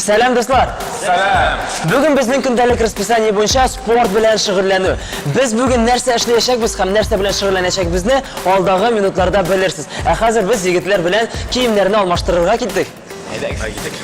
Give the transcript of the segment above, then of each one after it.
Сәлам, дуслар! Сәлам! Бүген безнең көндәлек расписание буенча спорт белән шөгыльләнү. Без бүген нәрсә эшләячәкбез һәм нәрсә белән шөгыльләнәчәкбезне алдагы минутларда белерсез. Ә хәзер без егетләр белән киемнәрне алмаштырырга киттек. Әйдәгез. Киттек.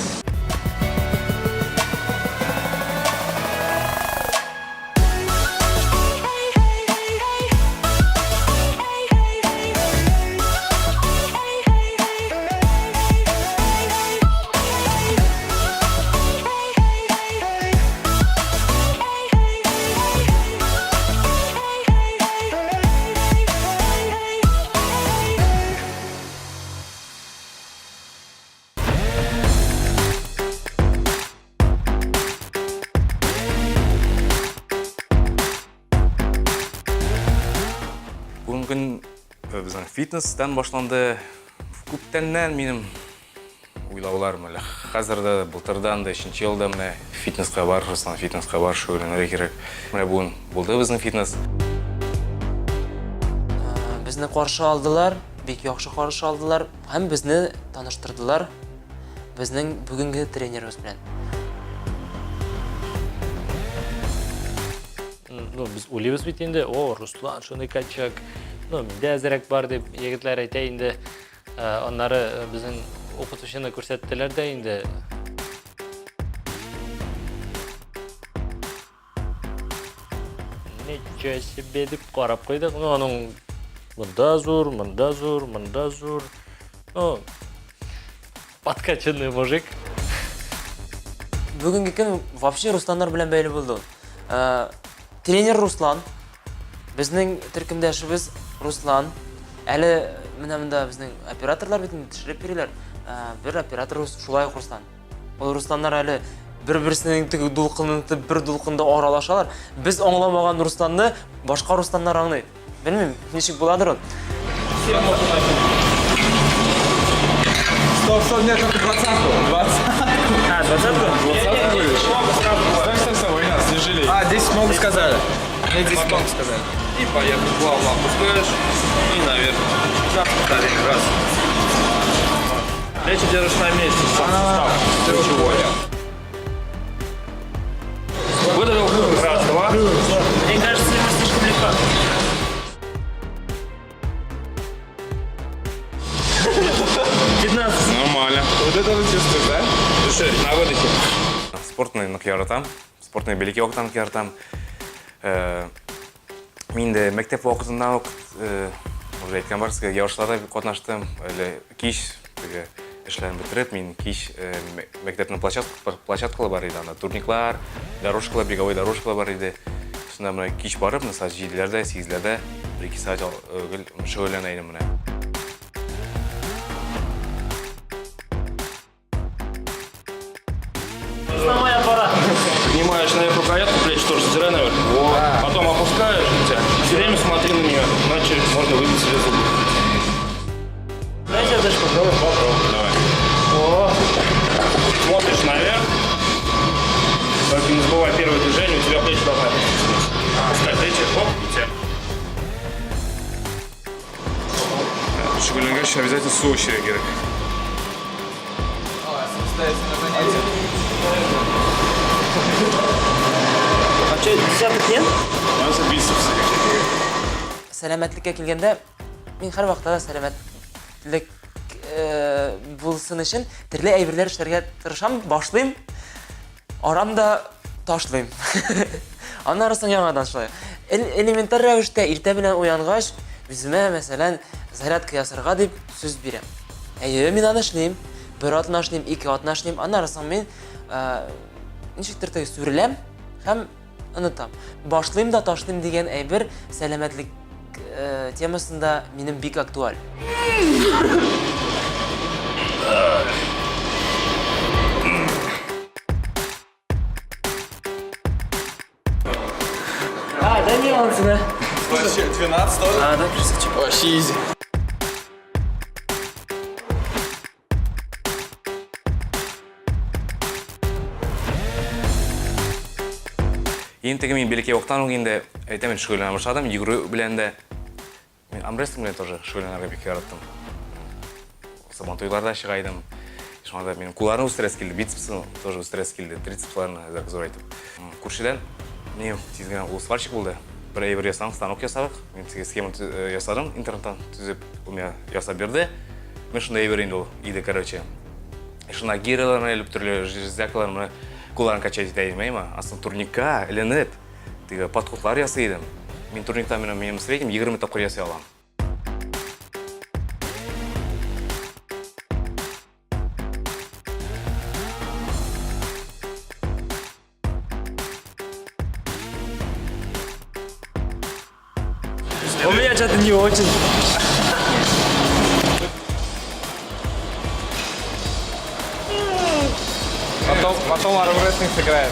Бүгенге көн безнең фитнестан башланды. Күптәннән минем уйлауларым әле. Хәзер дә, былтырдан да, өченче елда менә фитнеска бар, Руслан, фитнеска бар, шөгыльләнергә кирәк. Менә бүген булды безнең фитнес. Безне каршы алдылар, бик яхшы каршы алдылар һәм безне таныштырдылар безнең бүгенге тренерыбыз белән. Ну, без уйлыйбыз бит инде, о, Руслан шундый качок, ну, миндә әзерәк бар дип егетләр әйтә инде. Аннары безнең укытучыны күрсәттеләр дә инде. Ничего себе дип карап куйдык. Ну, аның монда зур, монда зур, монда зур. Ну, подкачанный мужик. Бүгенге көн вообще Русланнар белән бәйле булды. Тренер Руслан, безнең төркемдәшебез Руслан. Әле менә монда безнең операторлар бит инде төшереп йөриләр. Бер оператор шулай ук Руслан. Ул Русланнар әле бер-берсенең теге дулкынын тотып, бер дулкында аралашалар. Без аңламаган Русланны башка Русланнар аңлый. Белмим, ничек буладыр ул. Стоп, стоп, нет, только двадцатку. Двадцатку. А, двадцатку? Двадцатку говоришь? Стой, стой, стой, Война, не жалей. А, 10 могут сказали. Мне 10 могут сказали. И поехали. Плавно опускаешь и наверх. 15 повторений. Раз. Плечи держишь на месте. Сам сустав. Ключевой. Выдавил. Раз, два. Мне кажется, ему слишком легко. Нормально. Вот это ты чувствуешь, да? Дыши, на выдохе. Спортны нык яратам. Спортны бәләкәй вакыттан ук яратам. Мин дә мәктәп вакытында ук уже әйткән бар сезгә, ярышларда катнаштым. Әле кич теге эшләрен бетереп, мин кич мәктәпнең площадкалары бар иде анда, турниклар, дорожкалар, беговой дорожкалар бар иде. Шунда менә кич барып, менә сәгать җиделәрдә, сигезләрдә бер-ике сәгать гел шөгыльләнә идем менә. Сломай аппарат. Поднимаешь наверх рукоятку, плечи тоже задирай наверх. Вот. Потом опускаешь. Все время смотри на нее, иначе можно выбить себе зубы. Знаете, я даже попробую. Попробуй, давай. О, Смотришь наверх. Только не забывай первое движение, у тебя плечи должны опуститься вниз. Опускай плечи, оп, и тебя. Шөгыльләнгәч обязательно су эчәргә кирәк. А что, десяток нет? Анысы бицепсы качать кирәк. Сәламәтлеккә килгәндә, мин һәрвакытта да сәламәтлек булсын өчен төрле әйберләр эшләргә тырышам, башлыйм, арам да ташлыйм. Аннары соң яңадан шулай. Элементар рәвештә иртә белән уянгач, үземә, мәсәлән, зарядка ясарга дип сүз бирәм. Әйе, мин аны эшлим. Бер атна эшлим, ике атна эшлим. Аннары соң мин ничектер теге сүреләм һәм онытам. Башлыйм да ташлыйм дигән әйбер сәламәтлек темасында минем бик актуаль. А, да не, он сюда. Вообще, 12 тоже? А, да, красавчик. Вообще изи. Иң теге мин бәләкәй вакыттан ук инде әйтәм инде шөгыльләнә башладым, йөгерү белән дә. Мин армрестлинг белән тоже шөгыльләнергә бик яраттым. Сабантуйларда чыга идем. Шуңа да минем кулларны үстерәсе килде, бицепсын тоже үстерәсе килде, трицепсларны әзрәк зурайтып. Күршедән ни тиз генә ул сварщик булды. Бер әйбер ясадым, станок ясадык. Мин теге схема ясадым, интернеттан төзеп, ул миңа ясап бирде. Мин шундай әйбер инде ул иде, короче. Шунда гиряларны элеп, төрле железякаларны кулларын качать итә идем, әйме? Астын турникка эленеп, теге подходлар ясый идем. Мин турникта минем среднем 20 тапкыр ясый алам. У меня что-то не очень. Потом, потом армрестлинг сыграем.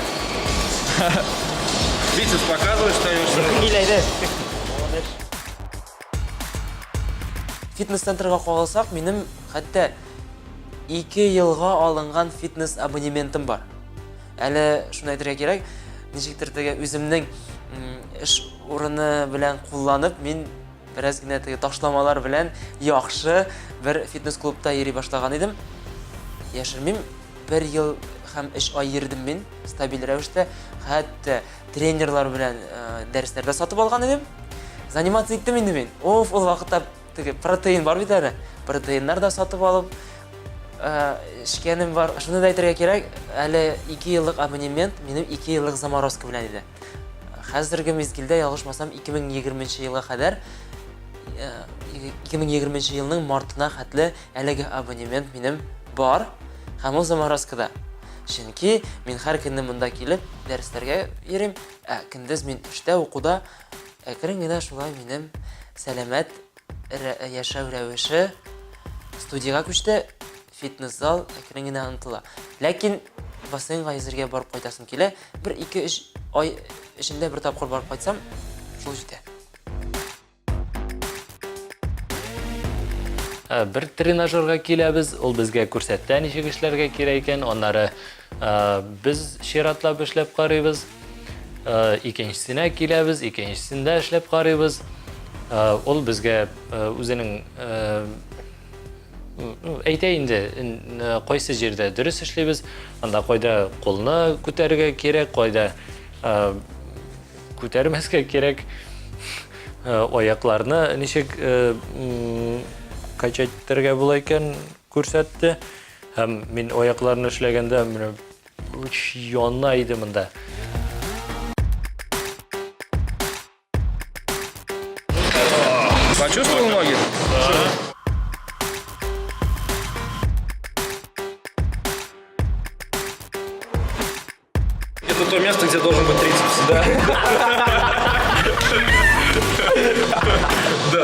Бицепс показываешь, ставишь. Фитнес-центрга кагылсак, минем хәтта 2 елга алынган фитнес абонементым бар. Әле шуны әйтергә кирәк, ничектер теге үземнең эш урыны белән кулланып, мин бераз генә теге ташламалар белән яхшы бер фитнес-клубта йөри башлаган идем. Яшермим, бер ел һәм өч ай йөрдем мин стабиль рәвештә. Хәтта тренерлар белән дәресләр дә сатып алган идем. Заниматься иттем инде мин. Оф, ул вакытта теге протеин бар бит әле. Протеиннар да сатып алып эчкәнем бар. Шуны да әйтергә кирәк, әле 2 еллык абонемент минем 2 еллык заморозка белән иде. Хәзерге мизгелдә, ялгышмасам, 2020 елга кадәр, 2020 елның мартына хәтле әлеге абонемент минем бар һәм ул заморозкада. Чөнки мин һәр көнне монда килеп дәресләргә йөрим, ә көндез мин эштә, укуда. Әкрен генә шулай минем сәламәт яшәү рәвеше студиягә күчте, фитнес-зал әкрен генә онытыла. Ләкин бассейнга йөзергә барып кайтасым килә. Бер, ике, өч ай эчендә бер тапкыр барып кайтсам, шул җитә. Бер тренажерга киләбез, ул безгә күрсәтә ничек эшләргә кирәк икән, аннары без чиратлап эшләп карыйбыз. Икенчесенә киләбез, икенчесендә эшләп карыйбыз. Ул безгә үзенең әйтә инде, кайсы җирдә дөрес эшлибез, анда кайда кулны күтәрергә кирәк, кайда күтәрмәскә кирәк, аякларны ничек качать итәргә була икән күрсәтте. Һәм мин аякларны эшләгәндә менә яна иде монда. Почувствовал ноги? Да. Это то место, где должен быть трицепс. Да. Да, да.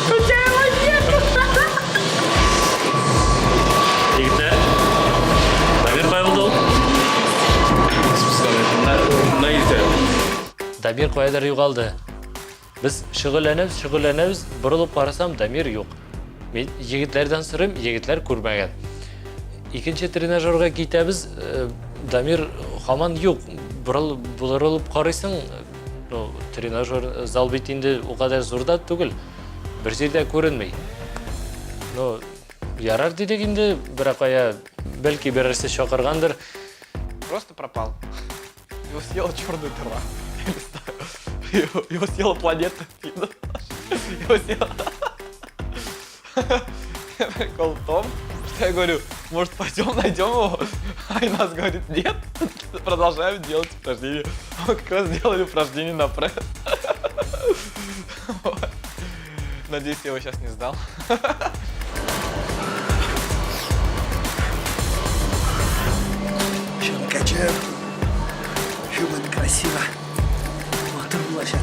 У тебя его нет. Егетләр, Дамир кая булды ул? На илтә. Дамир каядыр югалды. Без шөгыльләнәбез, шөгыльләнәбез, борылып карасам, Дамир юк. Мин егетләрдән сорыйм, егетләр күрмәгән. Икенче тренажерга китәбез, э, Дамир һаман юк. Борыл, борылып карыйсың, ну, тренажер зал бит инде ул кадәр зур да түгел. Бер җирдә күренми. Ну, ярар дидек инде, берәр кая, бәлки берәрсе чакыргандыр. Просто пропал. Его съела черная дыра. Я не знаю. Его съела планета. Его съела... Прикол в том, что я говорю, может, пойдем найдем его? А Инас говорит, нет, продолжаем делать упражнения. Мы как раз делали упражнение на пресс. Вот. Надеюсь, я его сейчас не сдал. Еще накачаем. Еще будет красиво. Матур булачак.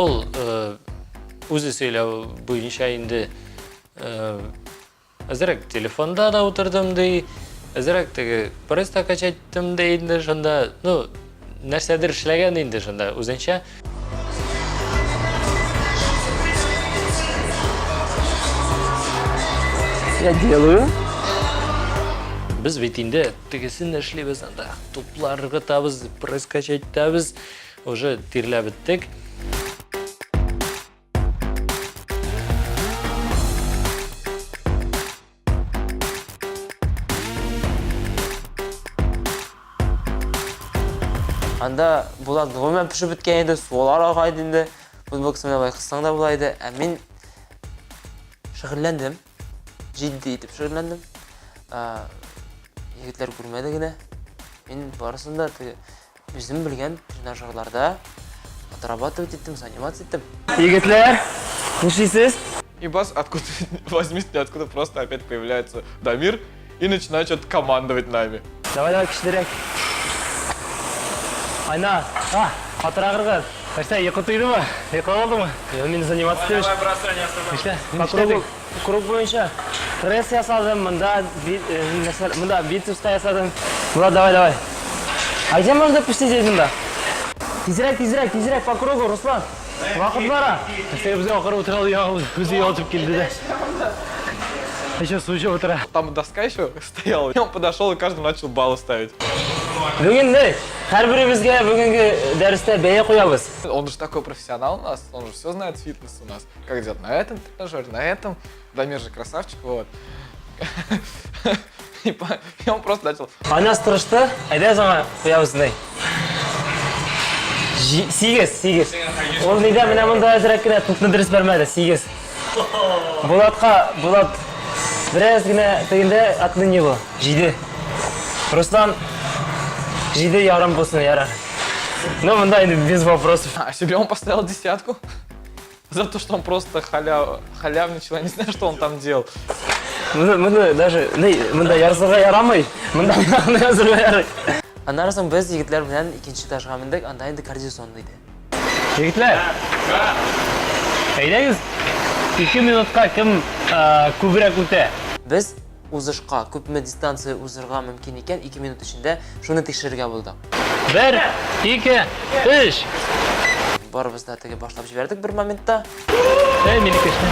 Ул э, үзе сөйләү буенча инде э, әзрәк телефонда да утырдым ди, әзрәк теге пресс та качать иттем ди инде шунда, ну, нәрсәдер эшләгән инде шунда үзенчә. Я делаю. Без бит инде тегесен дә эшлибез анда. Туплар ыргытабыз, пресс качать итәбез. Уже тирләп беттек. Анда Булат гомумән пешеп беткән иде, сулар ага иде инде. Футболкасы менә болай кыссаң да була иде. Ә мин шөгыльләндем. Җитди итеп шөгыльләндем. Егетләр күрмәде генә. Мин барысын да теге үзем белгән тренажерларда отрабатывать иттем, заниматься иттем. Егетләр, нишлисез? И бас, откуда возьмись, ниоткуда просто опять появляется Дамир и начинает что-то командовать нами. Давай, давай, көчлерәк. Айна, а, катырак ыргыт. Нәрсә, йокы туйдымы? Йокы алдымы? Юк, мин заниматься итәм. Нишлә? По кругу, круг буенча пресс ясадым, монда нәрсә, монда бицепска ясадым. Булат, давай, давай. А где можно посидеть монда? Тизрәк, тизрәк, тизрәк по кругу, Руслан. Вакыт бара. Нәрсә, безгә акырып утыра ул, үзе ятып килде дә. Еще су эчеп утыра. Там доска еще стояла. И он подошел и каждому начал баллы ставить. Бүген ни? Һәрберебезгә бүгенге дәрестә бәя куябыз. Он же такой профессионал у нас, он же все знает фитнес у нас. Как делать на этом тренажере, на этом. Дамир же красавчик, вот. И он просто начал. Айназ тырышты, әйдә аңа куябыз ни. Сигез, сигез. Ул нидә менә монда әзрәк кенә тупны дөрес бәрмәде, сигез. Булатка, Булат бераз генә тегендә от него, җиде. Руслан җиде ярым булсын, ярар. Ну, монда инде без вопросов. А себе он поставил десятку. За то, что он просто халявничал, я не знаю, что он там делал. Моны, моны даже, ни, монда язырга ярамый. Монда моны язырга ярый. Аннары соң без егетләр белән икенче этажга мендек, анда инде кардиозона иде. Егетләр! Әйдәгез, 2 минутка кем күбрәк үтә? Без узышка күпме дистанция узырга мөмкин икән 2 минут эчендә, шуны тикшерергә булдык. 1, 2, 3. Барыбыз да теге башлап җибәрдек бер моментта. Эй, минеке эшлә.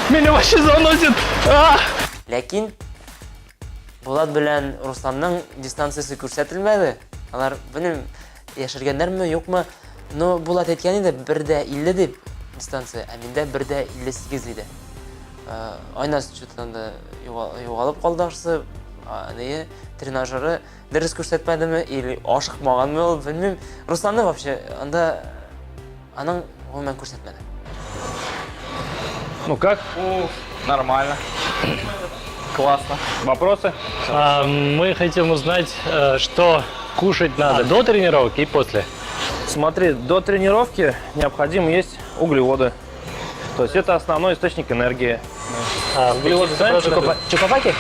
Мине вообще заносит. Ләкин Булат белән Русланның дистанциясе күрсәтелмәде. Алар, белмим, яшергәннәрме, юкмы, но Булат әйткән иде, 1.50 дип дистанция, ә миндә 1.58 иде. Айназ что-то анда югалып калды ахрысы, нее, тренажеры дөрес күрсәтмәдеме или ашыкмаганмы ул, белмим. Русланны вообще анда аның гомумән күрсәтмәде. Ну как? Уф, нормально. Классно. Вопросы? Мы хотим узнать, что кушать надо до тренировки и после. Смотри, до тренировки необходимо есть углеводы. То есть это основной источник энергии. Углеводы знаешь? Чокопаки?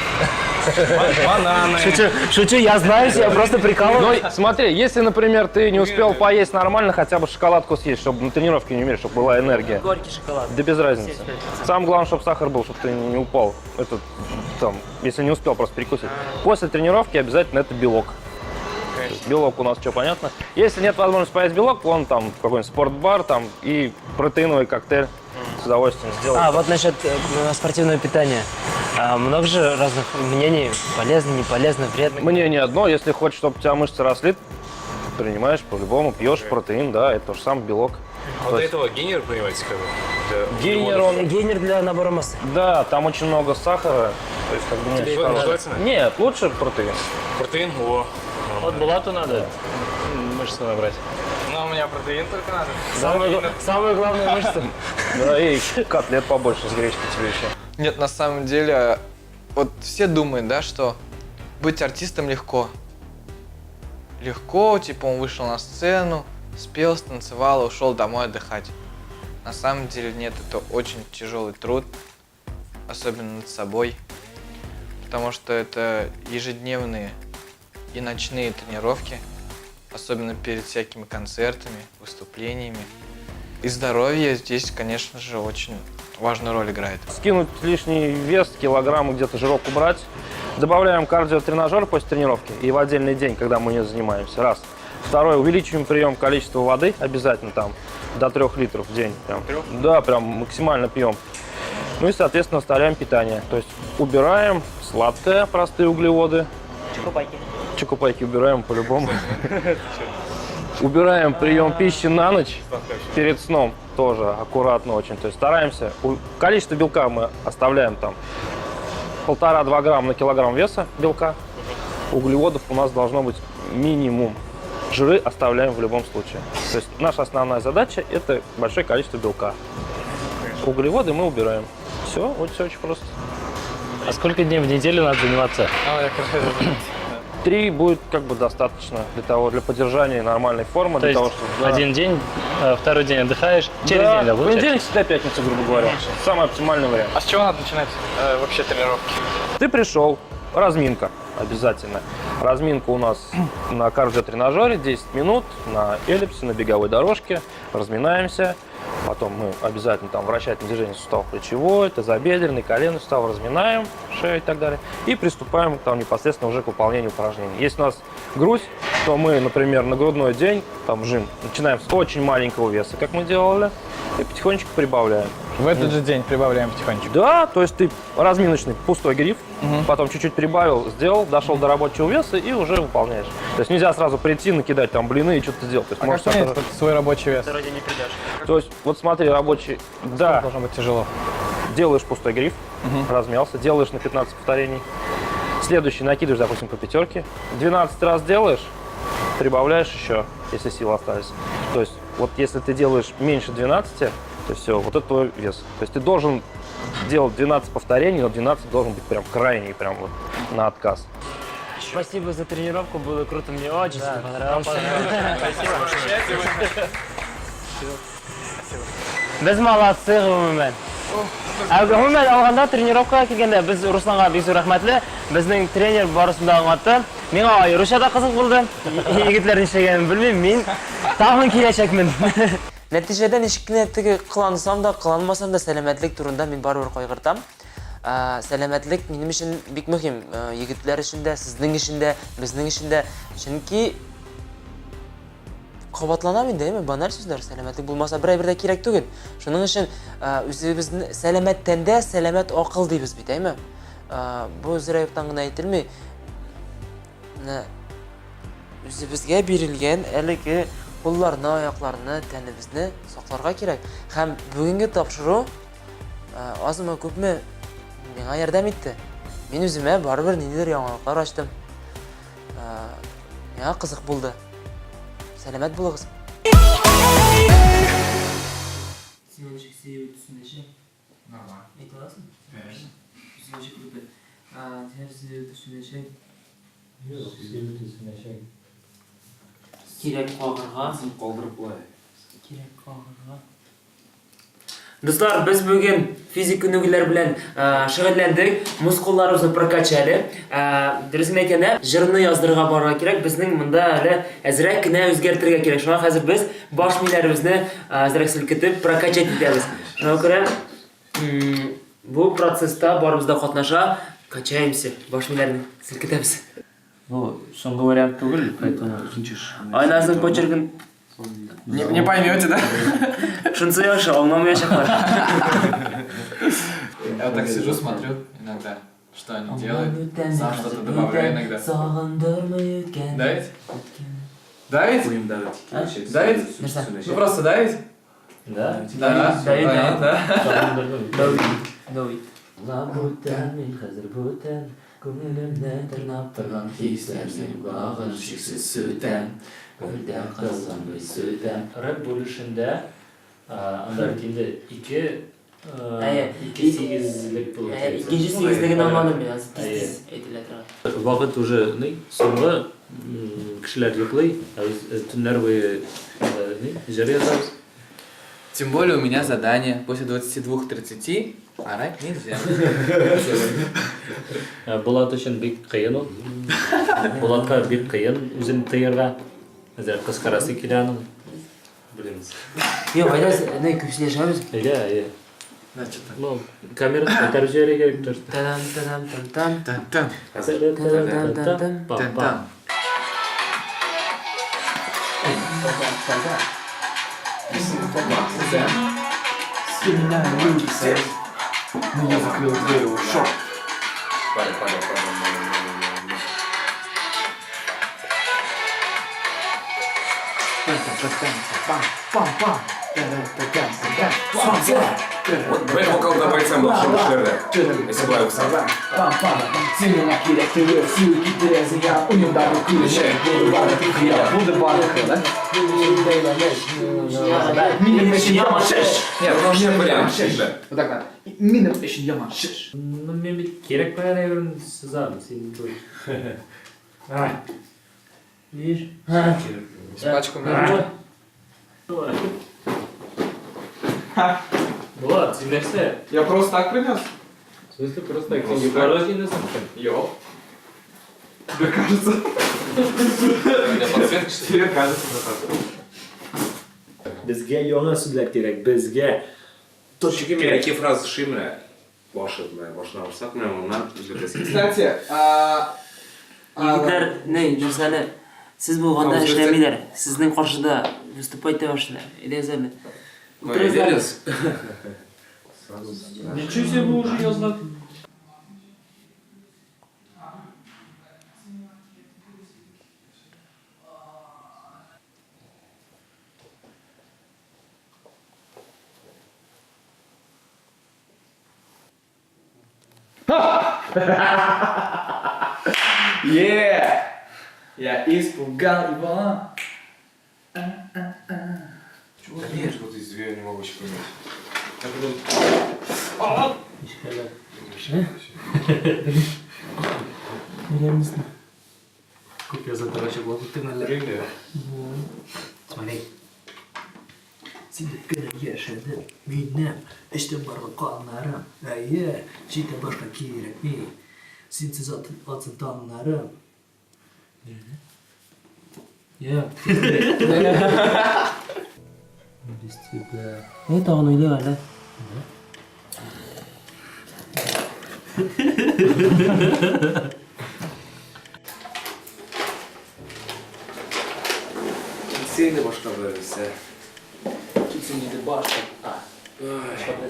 Бананы. Шучу, шучу, я знаю, я просто прикалываюсь. Ну, смотри, если, например, ты не успел поесть нормально, хотя бы шоколадку съесть, чтобы на тренировке не умереть, чтобы была энергия. Горький шоколад. Да без разницы. Самое главное, чтобы сахар был, чтобы ты не упал. Это там, если не успел, просто перекусить. После тренировки обязательно это белок. Белок у нас что, понятно? Если нет возможности поесть белок, вон там какой-нибудь спортбар там и протеиновый коктейль с удовольствием сделают. А, вот насчет спортивного питания. Много же разных мнений, полезно, не полезно, вредно. Мнение одно, если хочешь, чтобы у тебя мышцы росли, принимаешь по-любому, пьешь протеин, да, это то же самое белок. А вот этого гейнер принимаете как бы? Гейнер он... Гейнер для набора массы. Да, там очень много сахара. То есть, как бы, не Тебе желательно? Нет, лучше протеин. Протеин? О. Вот Булату надо мышцы набрать. Ну, у меня протеин только надо. Самую главную мышцу. Да, и котлет побольше с гречкой тебе еще. Нет, на самом деле, вот все думают, да, что быть артистом легко. Легко, типа он вышел на сцену, спел, станцевал и ушел домой отдыхать. На самом деле нет, это очень тяжелый труд, особенно над собой, потому что это ежедневные и ночные тренировки, особенно перед всякими концертами, выступлениями. И здоровье здесь, конечно же, очень важную роль играет. Скинуть лишний вес, килограммы где-то жирок убрать. Добавляем кардиотренажер после тренировки и в отдельный день, когда мы не занимаемся. Раз. Второе, увеличиваем прием количества воды обязательно там до 3 литров в день. Прям. Да, прям максимально пьем. Ну и, соответственно, оставляем питание. То есть убираем сладкое, простые углеводы. Чокопайки. Чокопайки убираем по-любому. Убираем прием пищи на ночь перед сном тоже аккуратно очень. То есть стараемся. Количество белка мы оставляем там 1,5-2 грамма на килограмм веса белка. Углеводов у нас должно быть минимум. Жиры оставляем в любом случае. То есть наша основная задача – это большое количество белка. Углеводы мы убираем. Все, вот все очень просто. А сколько дней в неделю надо заниматься? 3 будет как бы достаточно для того, для поддержания нормальной формы, То для есть того, чтобы... да. один день, второй день отдыхаешь, через Да, день, да, получается? понедельник, всегда пятница, грубо говоря. Самый оптимальный вариант. А с чего надо начинать вообще тренировки? Ты пришел, разминка обязательно. Разминка у нас на кардиотренажере 10 минут, на эллипсе, на беговой дорожке. Разминаемся. Потом мы обязательно там вращательное движение суставов плечевой, тазобедренный, коленный сустав разминаем, шею и так далее. И приступаем там непосредственно уже к выполнению упражнений. Если у нас грудь, то мы, например, на грудной день, там жим, начинаем с очень маленького веса, как мы делали, и потихонечку прибавляем. В этот же день прибавляем потихонечку. Да, то есть ты разминочный пустой гриф, потом чуть-чуть прибавил, сделал, дошел до рабочего веса и уже выполняешь. То есть нельзя сразу прийти, накидать там блины и что-то сделать. То есть А можешь как понять сразу- вот свой рабочий вес? То есть вот смотри, рабочий, да, Должно быть тяжело. делаешь пустой гриф, размялся, делаешь на 15 повторений. Следующий накидываешь, допустим, по пятерке. 12 раз делаешь, прибавляешь еще, если силы остались. То есть вот если ты делаешь меньше 12, то все, вот это твой вес. То есть ты должен делать 12 повторений, но 12 должен быть прям крайний, прям вот на отказ. Спасибо за тренировку, было круто, мне очень сильно понравилось. Без молодцы, гомумән. Ә гомумән алганда тренировкага килгәндә без Русланга бик зур рәхмәтле. Безнең тренер барысын да аңлатты. Миңа аеруча да кызык булды. Егетләр нишләгәнен белмим, мин тагын киләчәкмен. Нәтиҗәдә ничек кенә теге кылансам да, кыланмасам да сәламәтлек турында мин барыбер кайгыртам. Сәламәтлек минем өчен бик мөһим. Егетләр өчен дә, сезнең өчен дә, безнең өчен дә. Чөнки кабатланам инде, әйме, баналь сүзләр, сәламәтлек булмаса бер әйбер дә кирәк түгел. Шуның өчен үзебезне сәламәт тәндә сәламәт акыл дибез бит, әйме? Бу зря юктан гына әйтелми. Менә үзебезгә бирелгән әлеге кулларны, аякларны, тәнебезне сакларга кирәк. Һәм бүгенге тапшыру азмы күпме миңа ярдәм итте. Мин үземә барыбер ниндидер яңалыклар ачтым. Миңа кызык булды. Сәламәт булыгыз. Син ничек сөю төсендәче? Нормально. Әйтә аласың? Конечно. Сөю ничек Син сөю төсендәче? Кирәк кагырга. Калдырып була. Кирәк кагырга. Дуслар, без бүген физик күнегүләр белән шөгыльләндек, мускулларыбызны прокачали. Дөресен әйткәндә, җырны яздырырга барырга кирәк. Безнең монда әле әзрәк кенә үзгәртергә кирәк. Шуңа хәзер без баш миләребезне әзрәк селкетеп прокачать итәбез. Шуңа күрә бу процесста барыбыз да катнаша, качаемся, баш миләрне селкетәбез. Ну, соңгы вариант түгел, поэтому Айназның почеркын Не поймете, да? шунысы яхшы, аңламаячаклар. Я вот так сижу, смотрю иногда, что они делают. Сам что-то добавляю иногда. Сагындырмый үткән. Да ведь? Да ведь? Да ведь? Нәрсә? Ну просто да ведь? Да. Да, Да, да, да. Давид. Бүтән, мин хәзер бүтән, күңелемне тырнап торган хисләрнең багын шиксез сүтәм, гөлдә кызганмый сүтәм. Рэп бүлешендә анда бит инде ике Әйе. ике сигезлек булып Ә, килә. Икенче сигезлеген аңладым мин, азыр Әйе. тиз-тиз әйтелә торган. Вакыт уже ни, соңгы кешеләр йоклый, ә без төннәр буе ни, җыр язабыз. Тем более у меня задание после 22:30 орать нельзя. Булат өчен бик кыен ул. Булатка бик кыен үзен тыярга. Әзрәк кычкырасы килә аның. Беләбез. Юк, әйдә, ни, күп сөйләшәбез. Әйдә, әйдә. Ну, камераны кайтарып җибәрергә кирәк тор. Тадам, тадам, там, там. Тан тан. Тан-тан. Тан тан. Ну я закрыл дверь и ушел. Вот бер вокал добавить була шул эшләрдә. Если болай булса. Син миңа кирәк түгел, син китерә зыян, уенда Булды барлыгы, да? Минем өчен яман шеш. Нет, ну вообще вариант. Да. Вот так надо. Минем өчен яман шеш. Ну, мин бит кирәк куяр әйберне сызам, син түгел. Давай. Видишь? Пачку мне. Булат, син нәрсә? Я просто так принес? В смысле просто так? Син югары җыйнасың икән. Йо. Тебе кажется? Тебе кажется, да. Безгә яңа сүзләр кирәк, безгә. Чөнки мин ике фраза эшлим менә. Башы менә башына барсак, менә моннан өзеләсе. Кстати, Егетләр, ни, нәрсәне, сез булганда эшләмиләр. Сезнең каршыда выступать итә башлыйлар. Әйдәгез әле. Утырыгыз әле. Ничего себе вы уже язган. Е! Я испугал его. Нет, вот из двери не могу еще понять. Күп яза торачак булып киттең әллә? Смотри. Син дип кенә яшәдем, минем эчтән барган каннарым, әйе, читтән башка кирәкми. Синсез атсын таңнарым. Я. Без тебя. Ни тагын уйлыйк әле. Килсә инде башка бер нәрсә. Килсен иде башка.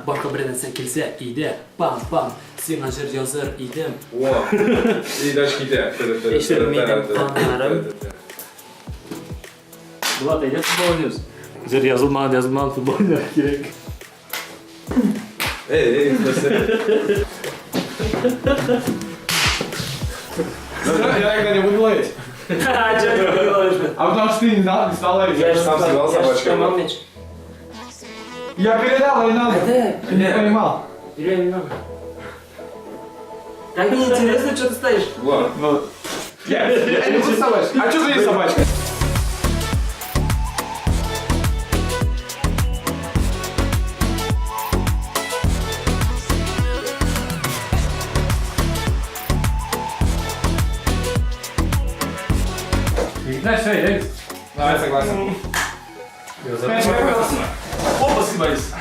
Башка бер нәрсә килсә иде. Пам-пам, сиңа җыр языр идем. О! И дальше китә. Ишетмидем каннарым. Булат, әйдә футбол уйныйбыз. Җыр язылмаган, язылмаган футбол уйнарга кирәк. Эй, эй, нәрсә? Я тогда не буду ловить. А потому что ты не знал, не стал ловить. Я же Сам съебал собачка. поймал мяч. Я передал, а не надо. Да, Ты не понимал. бери, не надо. Так мне интересно, что ты стоишь. Влад. Ну, я не буду собачкой. А что ты не собачка? Егетләр, все, әйдәгез. Давай, согласен. Оба съебались.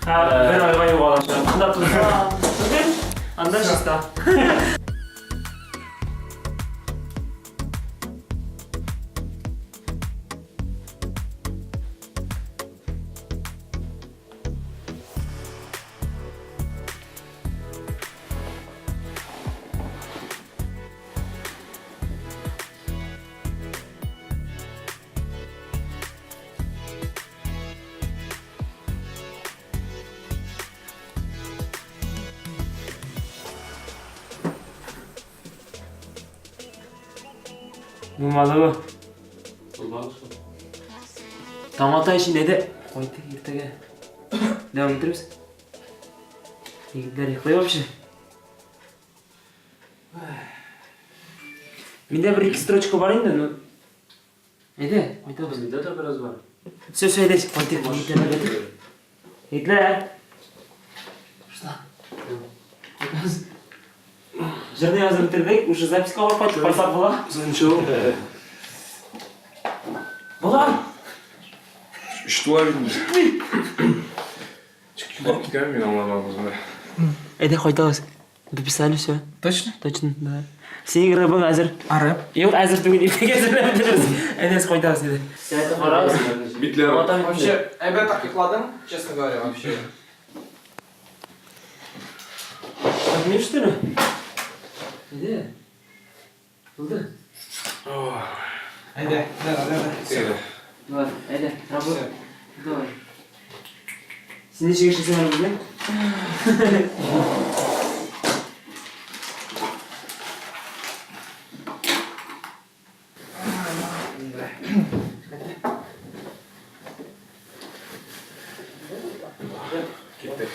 Бер айга югалачак. Анда туза. Анда чиста. Булмадымы? Булмады шул. Таң ата өчен әйдә. Кайтыйк иртәгә. Дәвам итәрбез. Егетләр йоклый вообще. Миндә бер ике строчка бар инде, но Әйдә, кайтабыз. Миндә дә бераз бар. Все, все, әйдә, кайтыйк. Егетләр, кайтыйк. Егетләр. Шла. Кайтабыз. Җырны язып бетердек, уже записка алып кайтып кайтсак була. Ничего. Була. Что? Йоклап киткән мин аңламадым үземне. Әйдә кайтабыз. Дописали все. Точно? Точно, да. Синең рэбың әзер. А рэп? Юк, әзер түгел, иртәгә әзерләп бетерербез. Әйдә, без кайтабыз инде. Сәгатьне карагыз. Битләр. Вообще, әйбәт так йокладым, честно говоря, вообще. Отмешь, что ли? Әйдә. Булды. Әйдә, да, да, да. Әйдә. Давай, әйдә, работай. Давай. Син ничек эшлисең әле безнең? Киттек.